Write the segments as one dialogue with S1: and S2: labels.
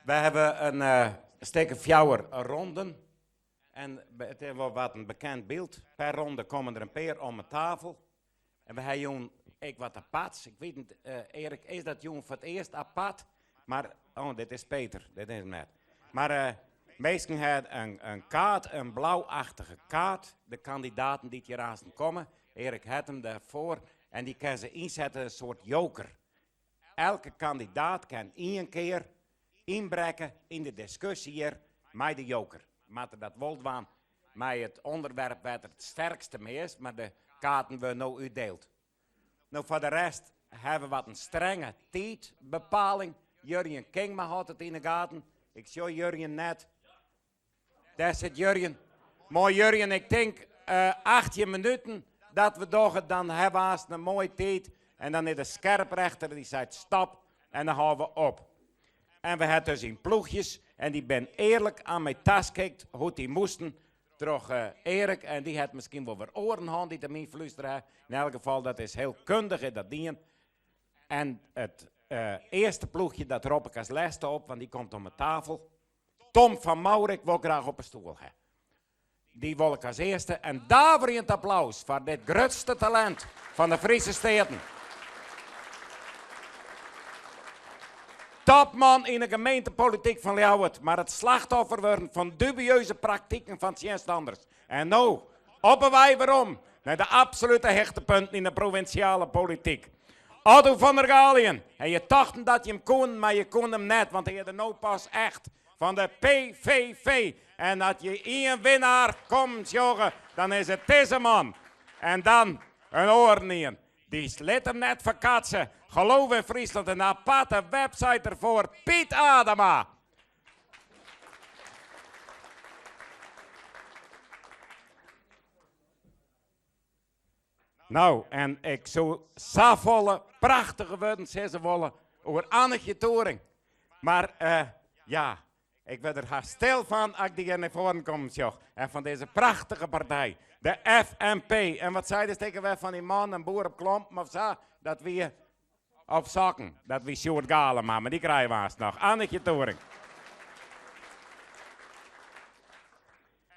S1: We hawwe in stik of fjouwer ronden. En it is wol wat in bekend byld. Per ronde komme der in pear om 'e tafel. En we hawwe jûn ek wat aparts. Ik wit net, Erik, is dat jûn foar it earst apart? Mar, oh, dit is Peter, dit is him net. Mar minsken hawwe in kaart, in blauachtige kaart. De kandidaten dy't hjir aansten komme. Erik hat him dêrfoar. En dy kinne se ynsette, in soart joker. Elke kandidaat kin ien kear ynbrekke yn de diskusje hjir mei de joker. Moat er dat wol dwaan mei it ûnderwerp wêr't er it sterkste mei is, mar de kaarten wurde no útdield. No foar de rest hawwe we wat in strenge tiidbepaling. Jurjen Kingma hâldt it yn 'e gaten. Ik sjoch Jurjen net. Dêr sit Jurjen. Moai Jurjen, ik tink 18 minuten dat we dogge, dan hawwe we aanst in moaie tiid. En dan is de skerprechter dy seit stop en dan hâlde we op. En we hawwe dus yn ploechjes en dy bin earlik oan my taskikt hoe't dy moasten troch Erik en dy hat miskien wol wer oaren hân dy't him ynflústere ha. Yn elk gefal dat is heel kundich is dat dien. En it earste ploechje dat rop ik as lêste op, want dy komt om 'e tafel. Tom van Mourik wol graach op 'e stoel ha. Dy wol ik as earste. In daverjend applaus foar dit grutste talint fan de Fryske Steaten. Topman yn de gemeentepolityk fan Ljouwert, mar it slachtoffer wurden fan dubieuze praktiken fan tsjinstanners. En no, op 'e wei werom nei de absolute hichtepunten yn de provinsjale polityk. Otto van der Galiën, en je tochten dat je him koenen, mar je koenen him net, want hy is der no pas echt fan de PVV. En as je ien winnaar kommen sjogge, dan is it dizze man. En dan in oaren ien. Dy lit him net ferkatse. Geloof in Friesland, in aparte website derfoar, Piet Adema. No, en ik soe safolle prachtige wurden sizze wolle oer Annigje Toering. Mar ja, ik wurd der hast stil fan as ik dy hjir nei foaren kommen sjoch. En fan dizze prachtige partij, de FNP. En wat seidest ek alwer fan dy man, in boer op klompen of sa? Dat wie op sokken. Dat wie Sjoerd Galema, mar dy krije we aanst noch. Annigje Toering.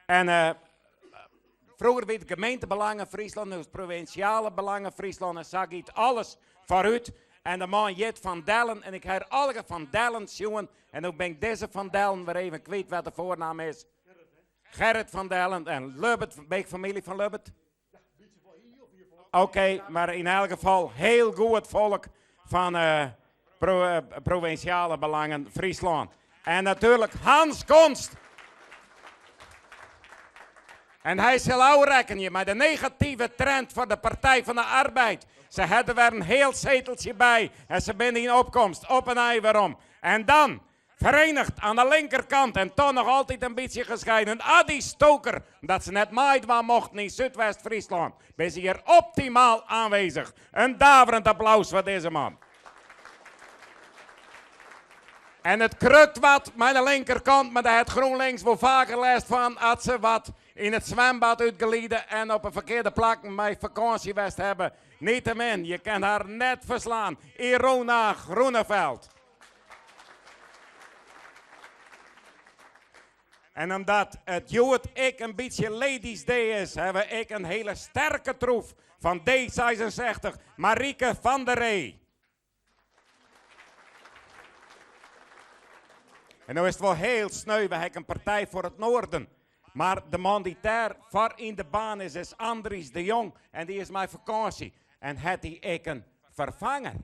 S1: En froeger wie it gemeentebelangen Fryslân, no is it provinsjale belangen Fryslân en sa giet alles foarút. En de man hjit Van Dellen en ik ha allegear Van Dellen sjoen en no bin ik dizze Van Dellen wer even kwyt wat de foarnaam is. Gerrit van Dellen en Lubbert, bin ik famylje fan Lubbert? Oké, mar yn elk gefal heel goed folk fan Provinsjale Belangen Fryslân. En natuerlik Hans Konst. En hy sil ôfrekkenje mei de negative trend foar de Partij van de Arbeid. Se ha der wer in heal seteltsje by en se binne yn opkomst, op 'e nij werom. En dan Verenigd aan de linkerkant en toch noch altyd in bytsje gescheiden Addie Stoker, omdat se net meidwaan mochten yn Súdwest-Fryslân, binne se hjir optimaal aanwezich. In daverend applaus foar dizze man. En it krukt wat mei de linkerkant, mar dêr hat GroenLinks wol faker lêst fan as se wat yn it swimbad útglide en op 'e ferkearde plakken mei fakânsje west hawwe. Niettemin, je kin har net ferslaan. Irona Groeneveld. En omdat it hjoed ek in bytsje Ladies Day is, hawwe we ek in hiele sterke troef fan D66, Marieke van der Ree. En no is it wol hiel sneu, we ha ek in Partij voor het Noorden. Mar de man dy't dêr foar yn de baan is, is Andries de Jong en dy is mei fakânsje. En hat hy ek in ferfanger?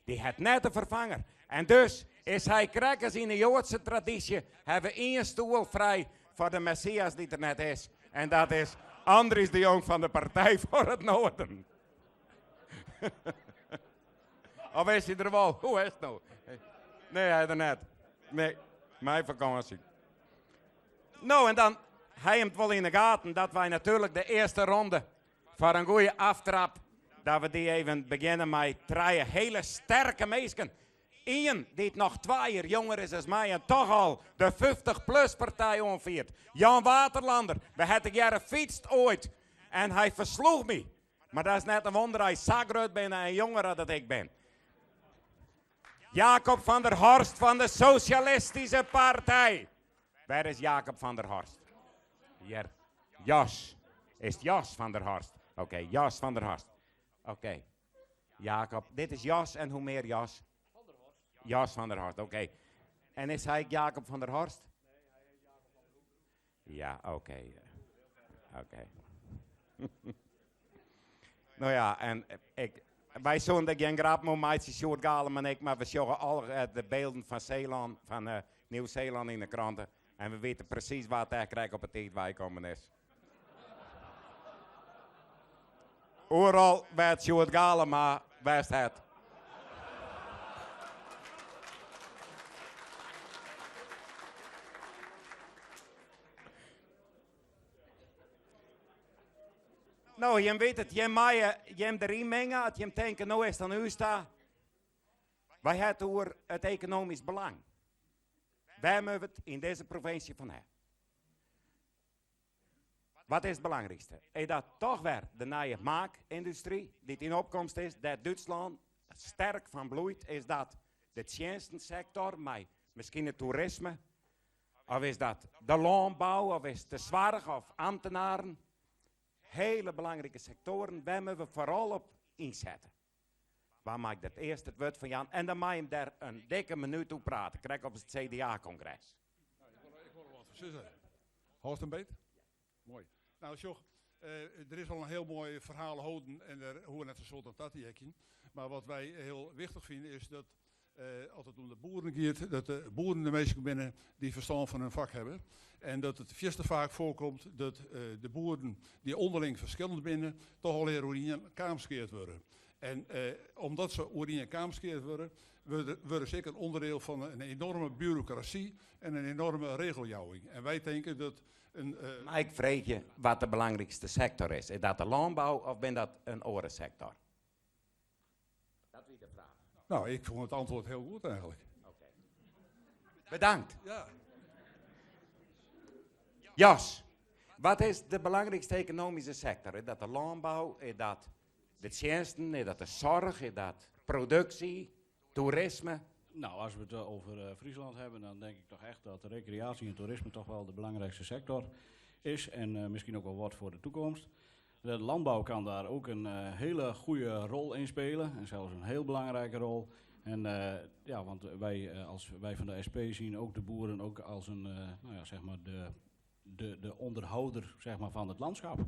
S1: Dy hat net in ferfanger. En dus is hy krekt as yn de Joadse tradysje, hawwe we ien stoel frij foar de Messias dy't der net is. En dat is Andries de Jong fan de Partij voor het Noorden. Of is hy der wol? Hoe is it no? Nee, hy is der net. Nee, mei fakânsje. No, en dan ha jim it wol yn de gaten dat wy natuerlik de earste ronde Foar in goeie aftrap dat we dy even begjinne mei trije hele sterke minsken. Ien dy't noch twa jier jonger is as my en toch al de 50 plus partij oanfiert. Jan Waterlander, we ha tegearre fytst oait en hy fersloech my. Mar dat is net in wonder, hy sa grut binne en jonger as dat ik bin. Jacob van der Horst van de Socialistische Partij. Waar is Jacob van der Horst? Hier. Jos. Is het Jos van der Horst? Oké, Jos van der Horst. Oké. Jacob, dit is Jos en hoe meer Jos? Jos van der Horst, oké. En is hij Jacob van der Horst? Ja, oké. Oké. Nou ja, en ik, wy soene der gjin grap om meitsje, Sjoerd Galema en ik, mar we sjogge al de bylden fan Seelân, fan Nieuw-Seelân yn de krante. En we witte presys wa't dêr krekt op 'e tiid weikommen is. Oeral wêr't Sjoerd Galema west hat. No, jim witte it, jim meie jim deryn minge as jim tinke, no is it oan ús ta. Wy ha it oer it ekonomysk belang. Wêr moatte we it yn dizze provinsje fan ha? Wat is it belangrykste? Is dat toch wer de nije maakyndustry dy't yn opkomst is, dêr't Dútslân sterk fan bloeit? Is dat de tsjinstensektor mei miskien it toerisme? Of is dat de lânbou, of is it de soarch of ambtenaren? Hele belangrike sektoaren, wêr moatte we foaral op ynsette? Wa mei ik dat earst it wurd fan jaan? En dan mei him dêr in dikke minút oer prate, krekt op it CDA-kongres.
S2: Nou, ik wol der wat fan sizze. Hâldst him beet? Moai. Nou, sjoch, der is al in hiel moai ferhaal holden en dêr hoege we net in soad oan ta te heakjen. Mar wat wy hiel wichtich fine is dat as it om de boeren giet, dat de boeren de minsken binne dy't ferstân fan hun fak hawwe. En dat it fierste faak foarkomt dat de boeren dy't ûnderling ferskillend binne, toch allegear oer ien kaam skeard wurde. En omdat se oer ien kaam skeard wurde, wurde se ek in ûnderdiel fan in enorme burokrasy en in enorme regeljouwing. En wy tinke dat in.
S1: Mei ik freegje wat de belangrykste sektor is? Is dat de lânbou of bin dat in oare sektor? Dat wie de fraach.
S2: Nou, ik fûn it antwurd hiel goed eigenlik.
S1: Oké. Bedankt.
S2: Ja.
S1: Jos, wat is de belangrykste ekonomyske sektor? Is dat de lânbou? Is dat de tsjinsten? Is dat de soarch? Is dat produksje? Toerisme?
S3: Nou, als we het over Friesland hebben, dan denk ik toch echt dat recreatie en toerisme toch wel de belangrijkste sector is. En misschien ook wel wat voor de toekomst. De landbouw kan daar ook een hele goede rol in spelen. En zelfs een heel belangrijke rol. En ja, want wij, als wij van de SP zien ook de boeren ook als een, nou ja, zeg maar de onderhouder, zeg maar, van het landschap.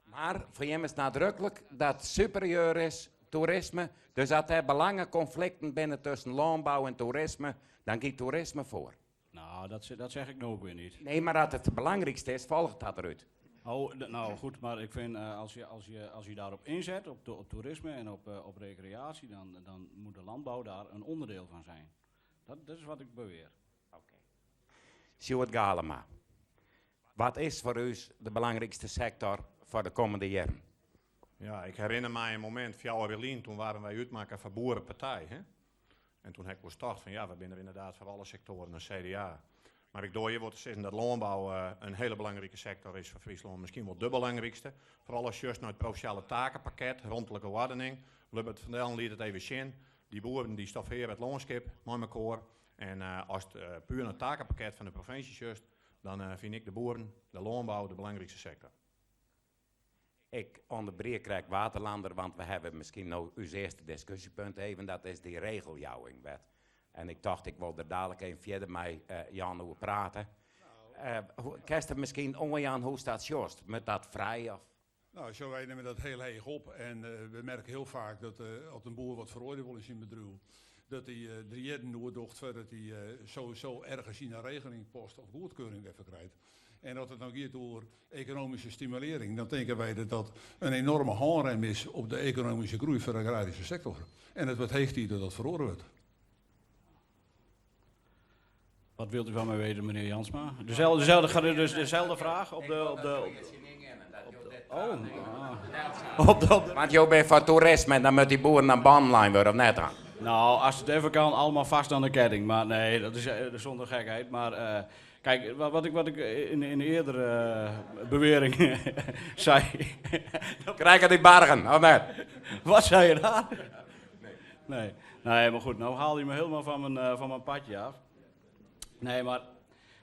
S1: Mar foar jim is nadruklik dat superieur is toerisme. Dus as der belangekonflikten binne tusken lânbou en toerisme, dan giet toerisme foar.
S3: Nou, dat zeg ik no ek wer net.
S1: Nee, mar as it it belangrykste is, folget dat derút.
S3: Oh, nou goed, maar ik vind als je daarop inzet, op toerisme en op recreatie, dan moet de landbouw daar een onderdeel van zijn. Dat is wat ik beweer.
S1: Oké. Sjoerd Galema, wat is foar ús de belangrykste sektor foar de kommende jierren?
S4: Ja, ik herinner my in momint, 4 jier lyn, doe waarden wy útmakke foar Boerenpartij. Hè? En doe ha ik wolris tocht fan ja, we binne der ynderdaad foar alle sektoaren in CDA. Mar ik doar hjir wol te sizzen dat lânbou in hiele belangrike sektor is foar Fryslân, miskien wol de belangrykste. Foaral as sjochst nei it provinsjale takepakket, romtlike oardening. Lubbert van Dellen liet it even sjen. Dy boeren dy stoffearje it lânskip mei mekoar. En ast puer nei it takepakket fan de provinsje sjochst, dan fyn ik de boeren, de lânbou, de belangrykste sektor.
S1: Ik ûnderbriek krekt Waterlander, want we hawwe miskien no ús earste diskusjepunt even, dat is dy regeljouwingwet. En ik tocht, ik wol der dalik even fierder mei Jan oer prate. Kinst der miskien oanjaan hoe'tst dat sjochst? Moat dat frij of?
S2: Nou, sa wy nimme dat hiel heech op en we merke hiel faak dat as in boer wat feroarje wol yn syn bedriuw, dat hy der jierren oer docht foardat hy sowieso ergens yn in regeling past of goedkeuring dêrfoar krijt. En as it no giet oer ekonomyske stimulearring, dan tinke wy dat dat in enoarme hânrem is op de ekonomyske groei foar de agraryske sektor. En it wurdt heech tiid dat dat feroare wurdt.
S3: Wat wilt u van mij weten, meneer Jansma? Dezelfde, dus dezelfde vraag op de, oh, ah. Op de,
S1: Want jo binne foar toerisme en dan moatte dy boeren oan bannen lein wurde, of net dan?
S3: Nou, as it even kan, allegear fêst oan de ketting. Mar nee, dat is sûnder gekheid. Mar kijk, wat ik yn de eardere bewearing sei.
S1: Krije dy bargen, of net?
S3: Wat sei je dan? Nee. Nee, maar goed, nou haal je me helemaal van mijn padje af. Nee, maar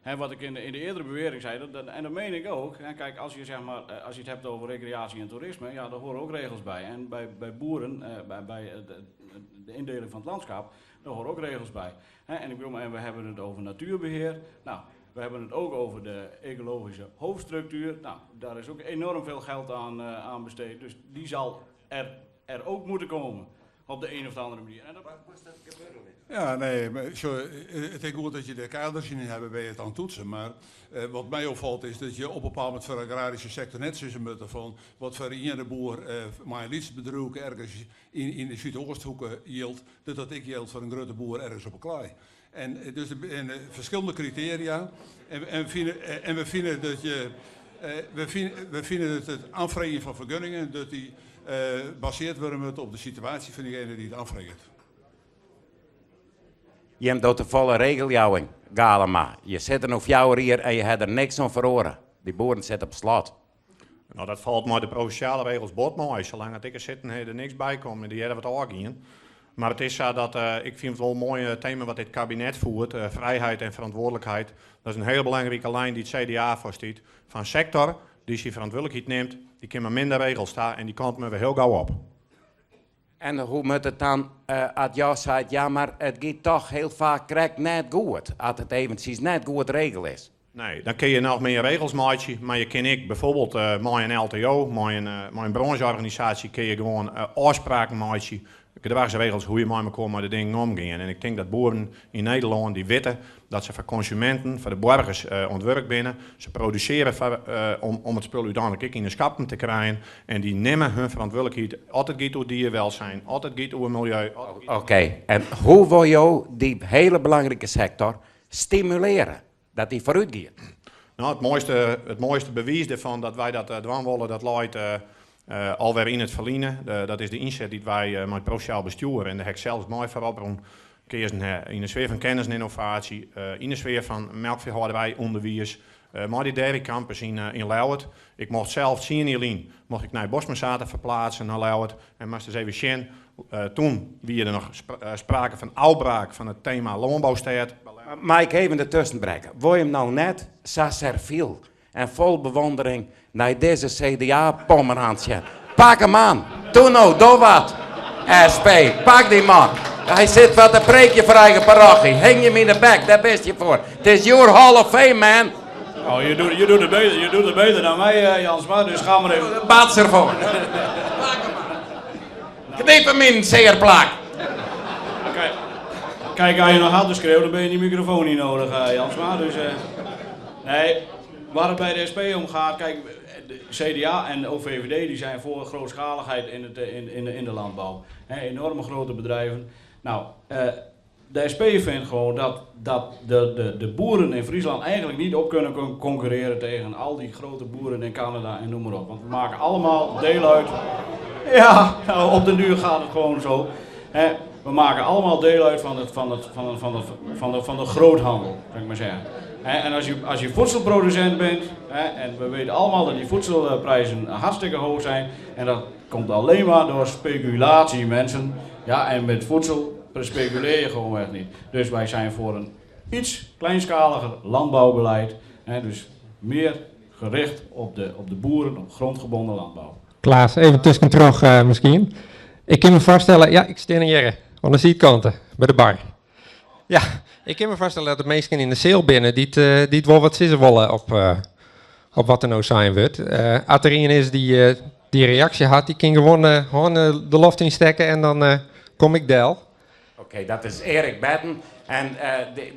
S3: hè, wat ik in de eerdere bewering zei, en dat meen ik ook. Hè, kijk, als je, zeg maar, als je het hebt over recreatie en toerisme, ja, daar horen ook regels bij. En bij boeren, bij de indeling van het landschap, daar horen ook regels bij. Hè, en ik bedoel, en we hebben het over natuurbeheer. Nou, we hebben het ook over de ecologische hoofdstructuur. Nou, daar is ook enorm veel geld aan besteed. Dus die zal er ook moeten komen. Op de een of andere manier. En dat,
S2: Ja, nee, maar zo, het is goed dat je de kaders in hebben bij het aan toetsen. Maar wat mij opvalt is dat je op een bepaald moment voor de agrarische sector net zo moeten van wat voor iedere boer maar een bedrijf ergens in de Zuidoosthoeken yield, dat dat ik geldt voor een grote boer ergens op een klaai. En dus verschillende criteria. En we vinden dat je, we vinden dat het aanvragen van vergunningen, dat die baseerd worden op de situatie van diegene die het aanvraagt.
S1: Je hebt dat de volle regeljouwing, Galema. Je zit er nog 4 hier en je hebt er niks aan verloren. Die boeren zitten op slot.
S4: Nou, dat valt maar de provinciale regels bot mooi. Zolang het ik er zitten, er niks bij komt en die hebben wat aangaan. Maar het is zo dat, ik vind het wel een mooi thema wat dit kabinet voert, vrijheid en verantwoordelijkheid. Dat is een heel belangrijke lijn die het CDA voorstiet. Van sector die zijn verantwoordelijkheid neemt, die kan maar minder regels staan en die komt me weer heel gauw op.
S1: En hoe moet het dan, als jou zei, ja, maar het gaat toch heel vaak correct net goed, als het eventjes net goed regel is.
S4: Nee, dan kun je nog meer regels maken, maar je kan ik bijvoorbeeld met een LTO, met een brancheorganisatie, kun je gewoon afspraken maken, gedragsregels hoe je met elkaar met de dingen omgaan. En ik denk dat boeren in Nederland die weten dat ze voor consumenten, voor de burgers ontwerp binnen. Ze produceren voor, om het spul uiteindelijk ook in de schappen te krijgen. En die nemen hun verantwoordelijkheid. Altijd gaat over dierwelzijn, altijd gaat over milieu.
S1: Oké, en hoe wil je die hele belangrijke sector stimuleren? Dat die vooruit gaat?
S4: Nou, het mooiste bewijs ervan dat wij dat dwang willen, dat leidt alweer in het verliezen. Dat is de inzet die wij met het provinciaal bestuur en de hek zelfs mooi voorop kiezen in de sfeer van kennis en innovatie, in de sfeer van melkveehouderij, onderwijs, maar die dairy campus in Ljouwert. Ik mocht zelf zien in mocht ik naar Bosma verplaatsen naar Ljouwert en moest eens even zien. Toen wie er nog sprake van uitbraak van het thema landbouwstad.
S1: Maar ik even ertussen brengen. Wil je hem nou net zo serviel en vol bewondering naar deze CDA-pomerantje? Pak hem aan. Doe nou, doe wat. SP, pak die man. Hij zit wat een preekje voor eigen parochie. Hing je hem in de bek, daar best je voor. Het is your Hall of Fame, man.
S3: Oh, je doet het beter dan mij, Jansma, dus ga maar even.
S1: Bats ervoor. Pak hem aan. Knip hem in, zeerplak.
S3: Kijk, kijk, als je nog harder schreeuwt, dan ben je die microfoon niet nodig, Jansma. Dus, nee, waar het bij de SP om gaat, kijk, de CDA en de OVVD die zijn voor grootschaligheid in de landbouw. He, enorme grote bedrijven. Nou, de SP vindt gewoon dat de boeren in Friesland eigenlijk niet op kunnen concurreren tegen al die grote boeren in Canada en noem maar op. Want we maken allemaal deel uit. Ja, nou, op de duur gaat het gewoon zo. He, we maken allemaal deel uit van de groothandel, kan ik maar zeggen. En als je voedselproducent bent, en we weten allemaal dat die voedselprijzen hartstikke hoog zijn, en dat komt alleen maar door speculatie, mensen. Ja, en met voedsel speculeer je gewoon echt niet. Dus wij zijn voor een iets kleinschaliger landbouwbeleid. Hè, dus meer gericht op de boeren, op grondgebonden landbouw.
S5: Klaas, even tussen terug misschien. Ik kan me voorstellen, ja, ik sta hier aan de zijkanten bij de bar. Ja, ik kan me voorstellen dat de meesten in de zaal binnen die het wel wat zissen willen op wat er nou zijn wordt. Als er een is die die reactie had, die kan gewoon de loft insteken en dan kom ik del.
S1: Oké, dat is Erik Betten. En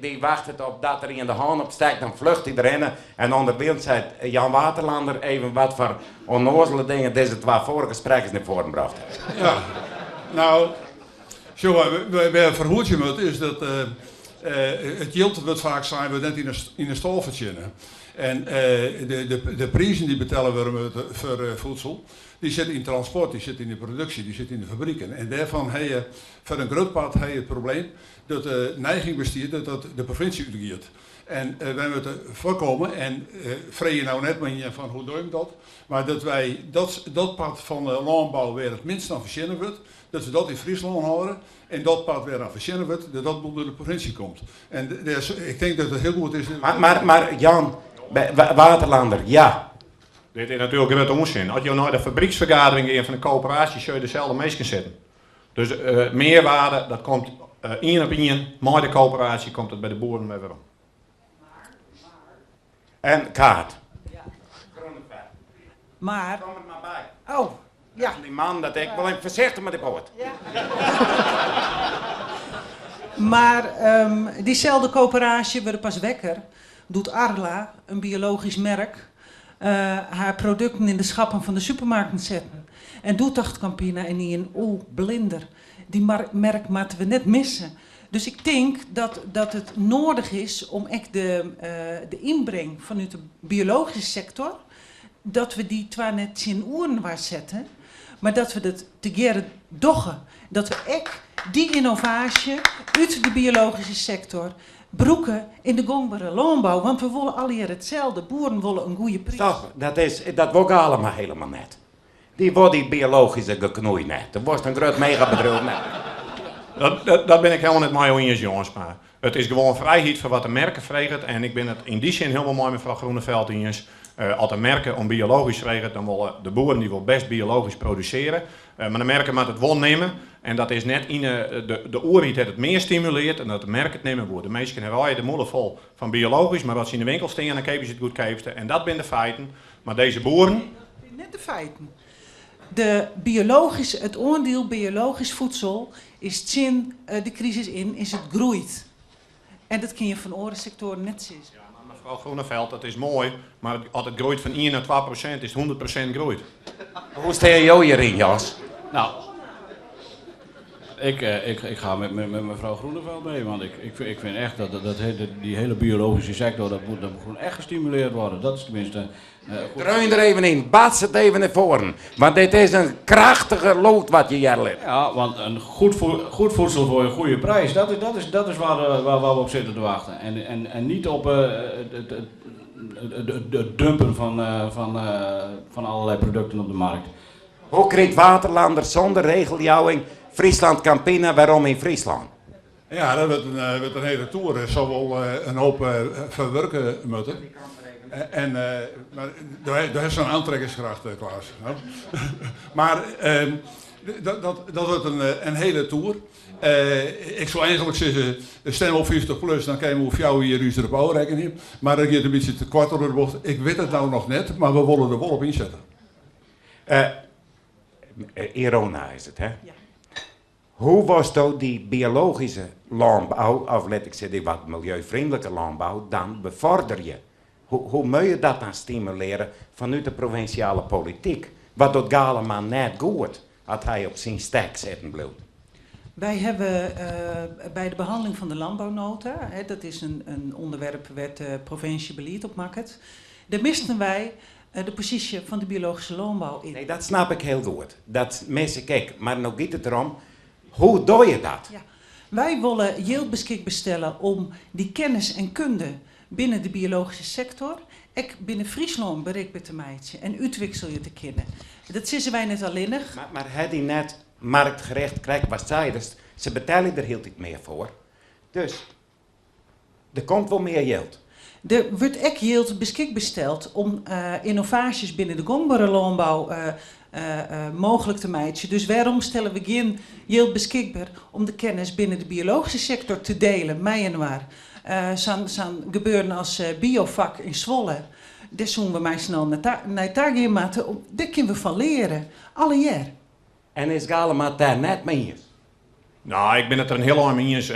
S1: die wacht het op dat er in de hand op steekt, dan vlucht hij erin. En onderbeeld zei Jan Waterlander even wat voor onnozele dingen deze twee vorige gesprekken naar voren bracht.
S2: Ja, nou, zo, wij verhoedje moet is dat het yield wordt vaak zijn we net in de stal verzinnen. En de prijzen die betalen we voor voedsel, die zitten in transport, die zitten in de productie, die zitten in de fabrieken. En daarvan heb je voor een groot part heb je het probleem dat de neiging bestaat dat dat de provincie uitgeeft. En wij moeten voorkomen, en vrees je nou net maar van hoe doe je dat, maar dat wij dat pad van de landbouw weer het minst aan verzinnen wordt, Dat we dat yn Fryslân hâlde en dat part wêr dan fertsjinne wurdt, dat dat ûnder de provinsje komt. En ik tink dat it hiel goed is.
S1: Mar, mar Jan Waterlander, ja.
S4: Dit is natuerlik grutte ûnsin. As jo nei de fabryksfergadering gean fan de koöperaasje, sjogge je deselde minsken sitten. Dus mearwaarde, dat komt ien op ien mei de koöperaasje komt it by de boeren wer werom.
S1: En kaart.
S6: Mar.
S1: Kom der mar by.
S6: Oh, ja.
S1: Die man dat ik wol even foarsichtich mei de poat.
S6: Ja. Mar dyselde koöperaasje wurde pas wekker doe't Arla, in biologysk merk, har produkten yn de schappen fan de supermarkten setten. En doe tocht Campina ynienen, oeh, blinder, dy merk moatte we net misse. Dus ik tink dat, dat it noadich is om ek de, de ynbring fanút de biologyske sektor, dat we dy twa net tsjinoerinoar sette, mar dat we dat tegearre dogge. Dat we ek dy ynnovaasje út de biologyske sektor brûke yn de gongbere lânbou, want we wolle allegear itselde. Boeren wolle in goede priis.
S1: Stop, dat is, dat wol Galema helemaal net. Dy wol dy biologyske geknoei net. Der wolst in grut megabedriuw net.
S4: Dat bin ik helemaal net mei jo iens, jonges. Mar it is gewoan frijheid foar wat de merke freget. En ik bin it yn dy sin hielendal mei mefrou Groeneveld iens. As de merke om biologysk freget, dan wolle de boeren dy wol bêst biologysk produsearje. Mar de merke moat it wol nimme. En dat is net yn de, de oerheid hat it mear stimuleard dan dat de merk it nimme woe. De minsken hawwe allegear de mûle fol fan biologysk, mar as se yn de winkel stean, dan keapje se it goedkeapste. En dat binne de feiten. Mar dizze boeren.
S6: Nee, dat binne net de feiten. De biologysk, it oandiel biologysk voedsel is tsjin de krisis yn is it groeid. En dat kinne je fan oare sektoaren net sizze.
S4: Ja, mar mefrou Groeneveld, dat is moai, mar as it groeit fan ien nei 2% is it 100% groeid.
S1: Hoe steane jo hjiryn, Jos?
S3: Nou, ik, ik ga met mevrouw Groeneveld mee, want ik vind echt dat die hele biologische sector, dat moet gewoon echt gestimuleerd worden. Dat is tenminste goed.
S1: Dreun der even yn, bats it even nei foaren. Want dit is in krachtige lûd wat je hearre litte.
S3: Ja, want een goed voedsel voor een goede prijs, dat is waar we op zitten te wachten. En niet op het dumpen van allerlei producten op de markt.
S1: Hoe krijgt Waterlander sûnder regeljouwing Friesland Campina werom yn Fryslân?
S2: Ja, dat wurdt in hiele toer. Der sil wol in hoop ferwurke moatte. En, mar dêr is sa'n oantrekkingskracht, Klaas. Mar dat wurdt in hiele toer. Ik soe eigentlik sizze, stim op 50 plus, dan kinne we oer 4 jier ús derop ôfrekkenje. Mar dat giet in bytsje te koart troch de bocht. Ik wit it no noch net, mar we wolle der wol op ynsette.
S1: Irona is it, hè?
S6: Ja.
S1: Hoe wolsto dy biologyske lânbou, of lit ik sizze dy wat milieufreonlike lânbou, dan befoarderje? Hoe moat je dat dan stimulearje fanút de provinsjale polityk? Wat docht Galema net goed as hy op syn stek sitten bliuwt?
S6: Wy hawwe by de behanneling fan de landbouwnota, hè, dat is in ûnderwerp wêr't de provinsje belied op makket, dêr misten wy de posysje fan de biologyske lânbou yn.
S1: Nee, dat snap ik hiel goed. Dat mis ik ek. Mar no giet it derom, hoe doch je dat?
S6: Ja. Wy wolle jild beskikber stelle om dy kennis en kunde binnen de biologyske sektor ek binnen Fryslân berikber te meitsjen en útwikselje te kinnen. Dat sizze wy net allinnich.
S1: Mar hat dy net marktgericht, krekt wat seidest, se betelje der hieltyd mear foar. Dus der komt wol mear jild.
S6: Der wurdt ek jild beskikber steld om ynnovaasjes binnen de gongbere lânbou mooglik te meitsjen. Dus wêrom stelle we gjin jild beskikber om de kennis binnen de biologyske sektor te dielen mei-inoar? Sa'n gebeuren as Biofak yn Zwolle, dêr soene we mei snel nei ta gean moatte. Dêr kinne we fan leare, allegear.
S1: En is Galema it dêr net mei iens?
S4: Nou, ik bin it der in hiel ein mei iens.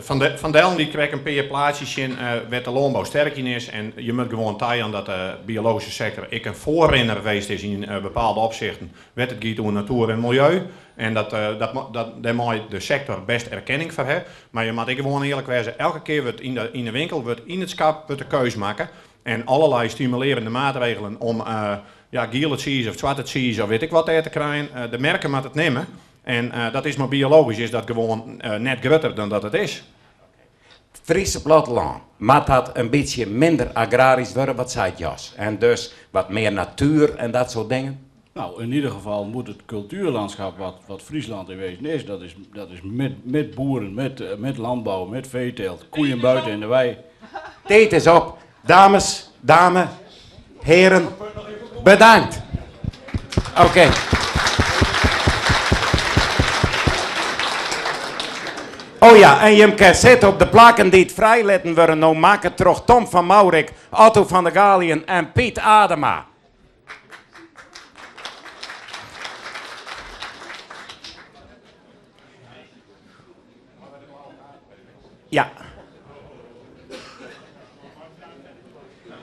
S4: Van Dellen dy krekt in pear plaatsjes sjen wêr't de lânbou sterk yn is. En je moatte gewoan tajaan dat de biologyske sektor ek in foarrinner west is yn bepaalde opsichten wêr't it giet oer natoer en miljeu. En dat, dêr mei de sektor bêst erkenning foar ha. Mar je moatte ek gewoan earlik wêze, elke kear wurdt yn de winkel, wurdt yn it skap wurdt de keus makke. En allerlei stimulearjende maatregelen om ja, giele tsiis of swarte tsiis of wit ik wat dêr te krijen. De merken moatte it nimme. En dat is mar biologysk is dat gewoan net grutter dan dat it is.
S1: Fryske plattelân, moat dat in bytsje minder agrarysk wurde, wat seit Jos? En dus wat mear natuer en dat soart dingen?
S3: Nou, in ieder geval moet het cultuurlandschap wat Friesland in wezen is, dat is met boeren, met landbouw, met veeteelt, koeien buiten in de wei.
S1: Tijd is op. Dames, dame, heren, bedankt. Oké. Oh ja, en je kan zitten op de plakken die het vrijletten worden nou maken troch Tom van Maurik, Otto van der Galiën en Piet Adema. Ja.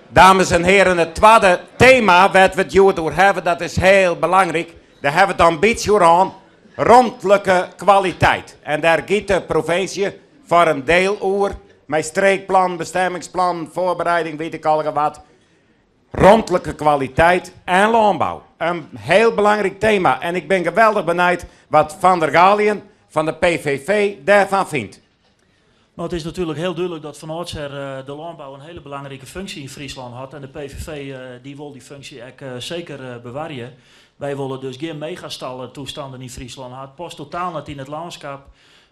S1: Dames en heren, het tweede thema waar we het hjoed oer hawwe, dat is heel belangrijk. Daar hawwe we it in bytsje oer hân. Romtlike kwaliteit. En dêr giet de provinsje foar in diel oer. Mei streekplan, bestemmingsplan, voorbereiding, weet ik al wat. Romtlike kwaliteit en lânbou. In hiel belangryk tema. En ik bin geweldich benijd wat Van der Galiën fan de PVV dêrfan fynt.
S7: Nou, it is natuerlik hiel dúdlik dat fan âldsher de lânbou in hiele belangrike funksje yn Fryslân hat. En de PVV dy wol dy funksje ek seker bewarje. Wy wolle dus gjin megastallen toestannen yn Fryslân ha. It past totaal net yn it lânskip.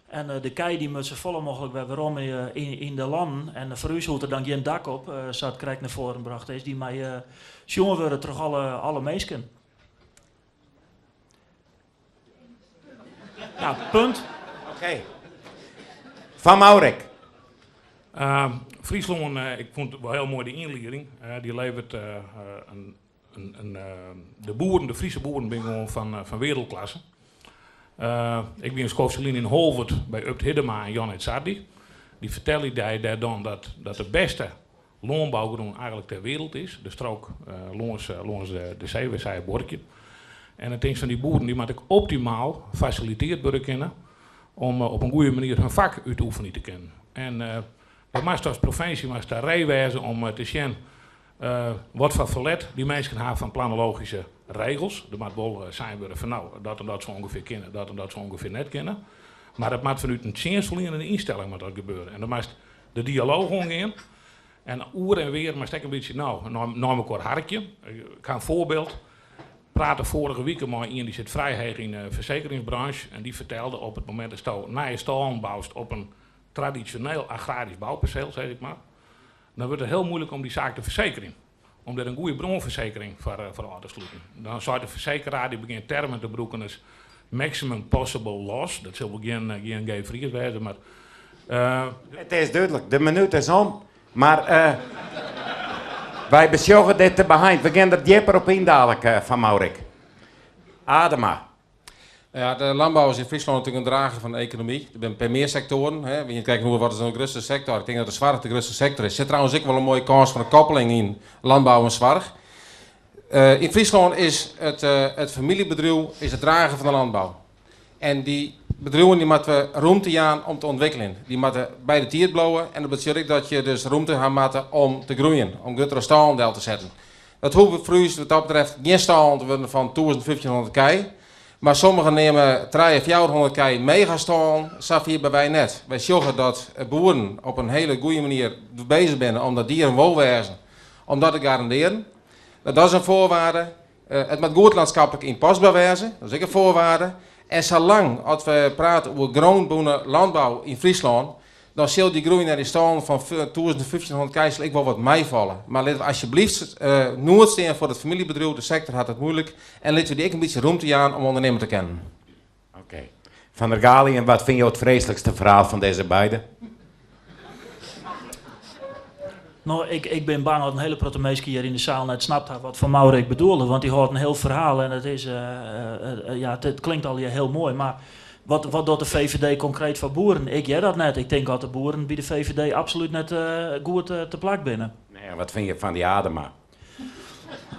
S7: En de kij dy moatte safolle mooglik wer werom yn de lannen. En foar ús hoecht der dan gjin dak op, sa't krekt nei foaren brocht is. Dy mei sjoen wurde troch alle minsken. Ja, punt.
S1: Oké. Van Maurik.
S8: Fryslân, ik fûn it wol hiel moai de ynlieding. Dy leveret de boeren, de Fryske boeren binne gewoan fan wereldklasse. Ik wie in skoftke lyn yn Holwert by Upt Hiddema en Jan Sardi. Dy fertelle dy dêr dan dat de bêste lânbougrûn eigentlik ter wereld is. De strook lâns de see, wêr't sy buorkje. En it ding fan dy boeren, dy moatte ek optimaal fasilitearre wurde kinne om op in goede manier har fak út te oefenjen te kinnen. En dat moatst as provinsje moatst dêr ree wêze om te sjen wat foar ferlet dy minsken ha fan planologyske regels. Der moat wol sein wurde fan nou, dat en dat soe ûngefear kinne, dat en dat soe ûngefear net kinne. Mar dat moat fanút in tsjinstferlienende ynstelling moat dat gebeure. En dan moatst de dialooch oangean. En oer en wer moatst ek in bytsje nou, nei mekoar harkje. Ik ha in foarbyld. Prate foarige wike mei ien dy sit frij heech yn de fersekeringsbranche en dy fertelde op it momint datsto nije stâlen boust op in tradisjoneel agrarysk bouperseel, sis ik mar, dan wurdt it hiel muoilik om dy saak te fersekerjen. Om dêr in goede brânfersekering foar ôf te sluten. Dan seit de fersekeraar, dy begjint termen te brûken as maximum possible loss. Dat sil wol gjin G Fries wêze, mar...
S1: It is dúdlik, de minút is om. Mar wy besjogge dit te beheind. We gean der djipper op yn dalik, Van Maurik. Adema.
S9: Ja, de lânbou is yn Fryslân natuerlik in drager fan de ekonomy. Der binne per mear sektoaren. Hè. We kijken hoe wat is de grutste sektor. Ik tink dat de soarch de grutste sektor is. Der sit trouwens ek wol in moaie kâns fan de koppeling yn lânbou en soarch. Yn Fryslân is it famyljebedriuw is de drager fan de lânbou. En dy bedriuwen dy moatte we romte jaan om te ûntwikkeljen. Dy moatte by de tiid bliuwe en dat betsjut ek dat je dus romte ha moatte om te groeien, om gruttere stâlen del te setten. Dat hoege foar ús wat dat betreft gjin stâlen te wurden fan 1500 kij. Mar sommigen neame 300, 400 kij megastâlen, safier binne wy net. Wy sjogge dat boeren op in hiele goede manier beuzich binne om dat dierenwolwêzen, om dat te garandearjen. Nou, dat is in foarwearde. It moat goed lânskiplik ynpasber wêze, dat is ek in foarwearde. En salang as we prate oer grûnbûne lânbou yn Fryslân, dan sil dy groei nei dy stâlen fan 1500 kij sil ek wol wat meifalle. Mar litte we asjebleaft noed stean foar it famyljebedriuw, de sektor hat it muoilik, en litte we dy ek in bytsje romte jaan om ûndernimme te kinnen.
S1: Oké. Van der Galiën, wat fine jo it freeslikste ferhaal fan dizze beide?
S7: Nou, ik bin bang dat in hiele protte minsken hjir yn de seal net snapt ha wat Van Maurik bedoelde, want dy hâldt in hiel ferhaal en it is, ja, it klinkt allegear hiel moai, mar wat docht de VVD konkreet foar boeren? Ik hear dat net. Ik tink dat de boeren by de VVD absolút net goed te plak binne.
S1: Nee, en wat fine je fan dy Adema?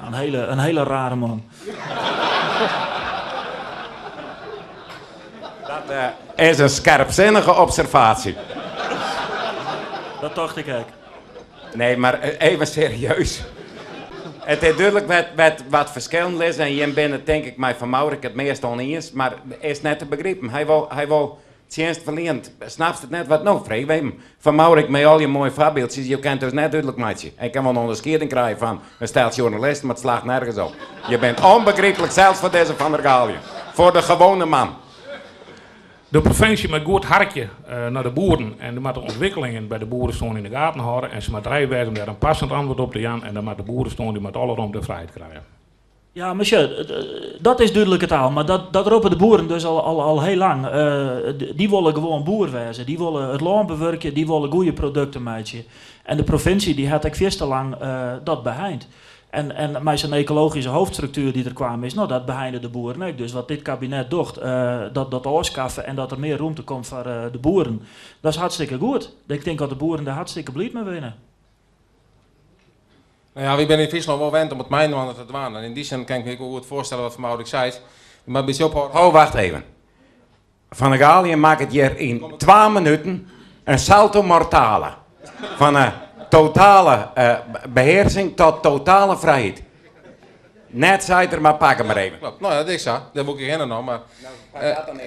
S7: In hiele rare man.
S1: Dat is in skerpsinnige observaasje.
S7: Dat tocht ik ek.
S1: Nee, mar even serieus. It is dúdlik wat ferskillen lizze en jim binne tink ik mei Van Maurik it meast ûniens, mar is net te begripen. Hy wol. Tsjinstferlienend, snapst it net wat no? Freegje we even Van Mourik mei al je moaie foarbyldjes, jo kinne it dus net dúdlik meitsje. Ik kin wol in ûnderskieding krije fan in stel sjoernalisten, mar it slacht nergens op. Je bent ûnbegryplik, sels foar dizze Van der Galiën. Foar de gewone man.
S8: De provinsje moat goed harkje nei de boeren en de moat de ûntwikkelingen by de boerestân yn de gaten hâlde en se moat ree wêze om dêr in passend antwurd op te jaan en dan moat de boerestân dy moat alle romte en frijheid krije.
S7: Ja, mar sjoch, dat is dúdlike taal, mar dat, dat roppe de boeren dus al, al, al heel lang. Dy wolle gewoan boer wêze, dy wolle it lân bewurkje, dy wolle goede produkten meitsje. En de provinsje dy hat ek fierste lang dat beheind. En, en mei sa'n ekologyske hoofdstruktuer dy't der kwaam is, no dat beheinde de boeren ek. Dus wat dit kabinet docht, dat dat ôfskaffe en dat der mear rûmte komt foar de boeren, dat is hartstikke goed. Ik tink dat de boeren dêr hartstikke bliid mei binne.
S9: No ja, wy binne yn Fryslân wol wend om it mei-inoar te dwaan. En yn dy sin kin ik my ek wol goed foarstelle wat Van Mourik seit. We moatte in bytsje ophâlde.
S1: Ho, wacht even. Van der Galiën makket hjir yn twa minuten in salto mortale. Fan 'e totale behearsing tot totale frijheid. Net seit er, mar pak him mar even.
S9: Klopt. No ja, dat is sa. Dêr woe ik hinne noch, mar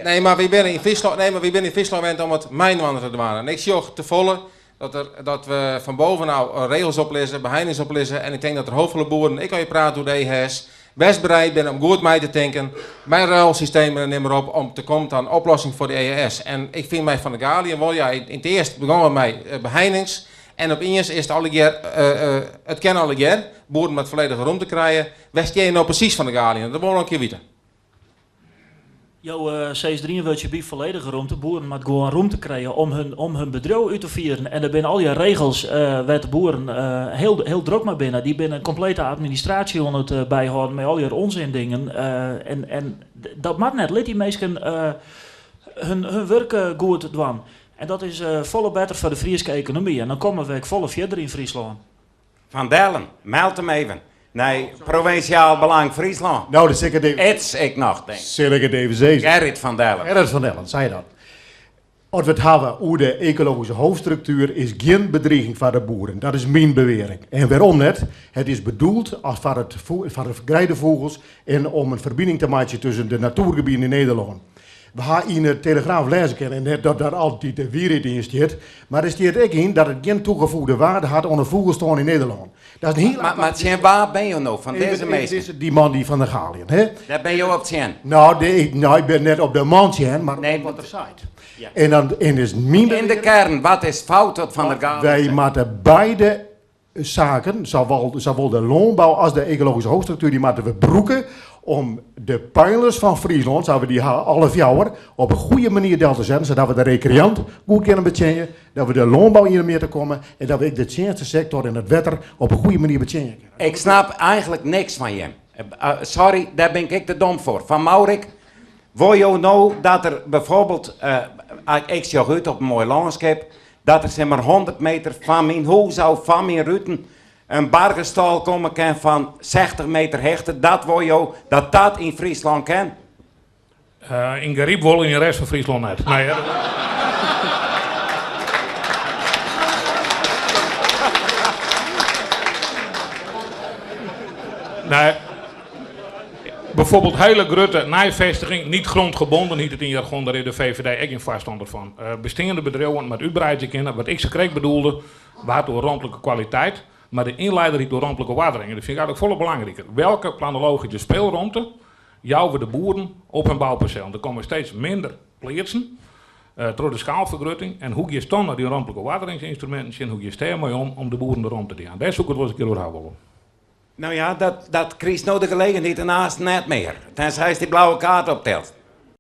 S9: nee, mar wy binne yn Fryslân, nee, mar wy binne yn Fryslân wend om it mei-inoar te dwaan. En ik sjoch tefolle dat, der, dat we fan bovenôf regels oplizze, beheinings oplizze. En ik tink dat der hiel folle boeren, ek as je prate oer de EHS, best bereid binne om goed mei te tinken, mei ruilsystemen en nim mar op, om te kommen ta in oplossing foar de EHS. En ik fyn mei Van der Galiën wol, ja, yn it earst begûn we mei beheinings en opiens is it allegear, it kin allegear, boeren moatte folledige romte krije. Wêr stean je no presys Van der Galiën? Dat wol ik noch in kear witte.
S7: Jo sizze der ien wurdsje by, folledige romte. Boeren moatte gewoan romte krije om hun, om hun bedriuw út te fieren. En der binne allegear regels wêr't de boeren hiel, hiel drok mei binne. Dy binne in komplete administraasje oan it byhâlden mei allegear onzindingen. En, en dat moat net. Lit dy minsken hun, hun wurk goed dwaan. En dat is folle better foar de Fryske ekonomy. En dan komme we ek folle fierder yn Fryslân.
S1: Van Dellen, meld him even nei Provinsjaal Belang Fryslân.
S10: No, dat sil ik it even.
S1: It's ek noch, tink.
S10: Sil ik it even sizze.
S1: Gerrit van Dellen.
S10: Gerrit van Dellen, sei dat. As we it hawwe oer de ekologyske hoofdstruktuer is gjin bedriging foar de boeren. Dat is myn bewearing. En wêrom net? Het is bedoeld as foar it foar de greidefûgels en om in ferbining te meitsjen tusken de natoergebieten yn Nederlân. We ha yn de Telegraaf lêze kinnen, en net dat daar altyd de wierheid yn stiet, mar der stiet ek yn dat it gjin toegevoegde waarde hat oan de fûgelstân yn Nederlân. Dat is in hiel
S1: Mar, mar tsjin wa bin jo no fan dizze minsken?
S10: Dy man dy Van der Galiën, hè?
S1: Dêr bin jo op tsjin?
S10: No, de, no, ik bin net op de man tsjin, mar op wat er seit.
S1: Ja.
S10: En dan en is myn
S1: In de kern, wat is fout wat Van der Galiën
S10: Wy
S1: seit?
S10: moatte beide saken, sawol, sawol de lânbou as de ekologyske hoofdstruktuer, dy moatte we brûke om de pylers fan Fryslân, sa't we dy ha, alle fjouwer, op in goede manier del te setten, sadat we de rekreant goed kinne betsjinje, dat we de lânbou yn 'e mjitte komme en dat we ek de tsjinstesektor en it wetter op in goede manier betsjinje kinne.
S1: Ik snap eigenlik niks fan jim. Sorry, dêr bin ik ek te dom foar. Van Mourik, wol jo no dat der byfoarbyld, ik sjoch út op in moai lânskip, Dat der zeg mar 100 meter fan myn hûs ôf, fan myn ruten, in bargestâl komme kin fan 60 meter hichte. Dat wol jo dat dat yn Fryslân kin?
S8: Yn Garyp wol, yn de rest fan Fryslân net. Nee, hè. Nee. Bijvoorbeeld hele grutte nijfestiging, niet grondgebonden, hiet it yn jargon, dêr is de VVD ek gjin foarstanner fan. Besteande bedriuwen moat útbreidzje kinne. Wat ik sakrekt bedoelde, waard oer romtlike kwaliteit, mar de ynleider hiet oer romtlike oardering. En dat fyn ik eigenlik folle belangriker. Welke planologyske speelruimte jouwe we de boeren op hun bouperselen? Der komme steeds minder pleatsen troch de skaalfergrutting. En hoe giest dan nei dy romtlike oarderingsynstruminten sjen? Hoe giest dêrmei om, om de boeren de romte te jaan? Dêr soe ik it wolris in kear oer ha wolle.
S1: No ja, dat, dat krijst no de gelegenheid ernaast net mear. Tenzij dy blauwe kaart optelt.